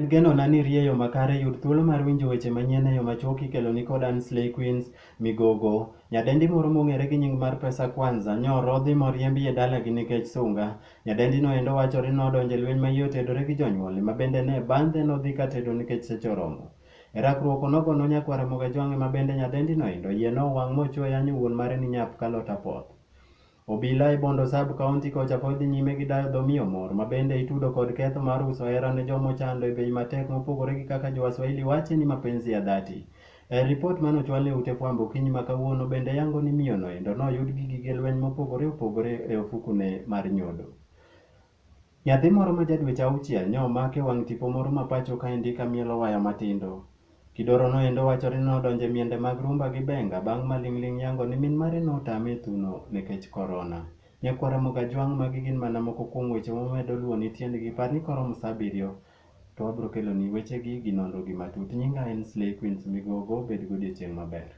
Genona ni rie yo makare yud thuolo mar winjo weche manyien e yo machuok ikeloni kod an Slay Queens Migogo. Nyadendi moro mong'ere gi nying mar Pesa Kwanza nyorodhi moriembi e dalagi nikech sunga. Nyadendi no endo wachore ni nodonjo e lweny ma iye otedore gi jonyuolne ma bende ne bandhe nodhi ka tedo nikech seche oromo. E rakruok onogo no nyakwar Ramogi Ajwang' ema bende nyadendi no endo iye nowang' mochwe yanyo wuon mare ni nyap kalot apoth. Obila e Bondo Sub County kocha pod dhi nyime gi dayo dho miyo moro ma bende itudo kod ketho mar uso hera ne joma ochando e bei matek mopogore gi kaka jo Waswahili wache ni mapenzi ya dhati. E ripot mane ochwal ne ute fwambo okinyi ma kawuono bende yango ni miyo no endo noyud gi gige lweny mopogore opogore e ofukune mar nyodo. Nyathi moro ma ja dweche auchiel ne omak e wang' tipo moro ma pacho kaendi ka mielo waya matindo. Kidoro no endo wachore ni nodonjo e miende mag rumba gi benga bang' maling'ling' yango ni min mare notame e thuno nikech korona. Nyakwar Ramogi Ajwang' magi gin mana moko kuom weche mawamedo luwo ni tiendgi par ni koromo saa abiriyo to wabro keloni wechegi gi nonro gi matut. Nyinga en Slay Queens Migogo, bed godiochieng' maber.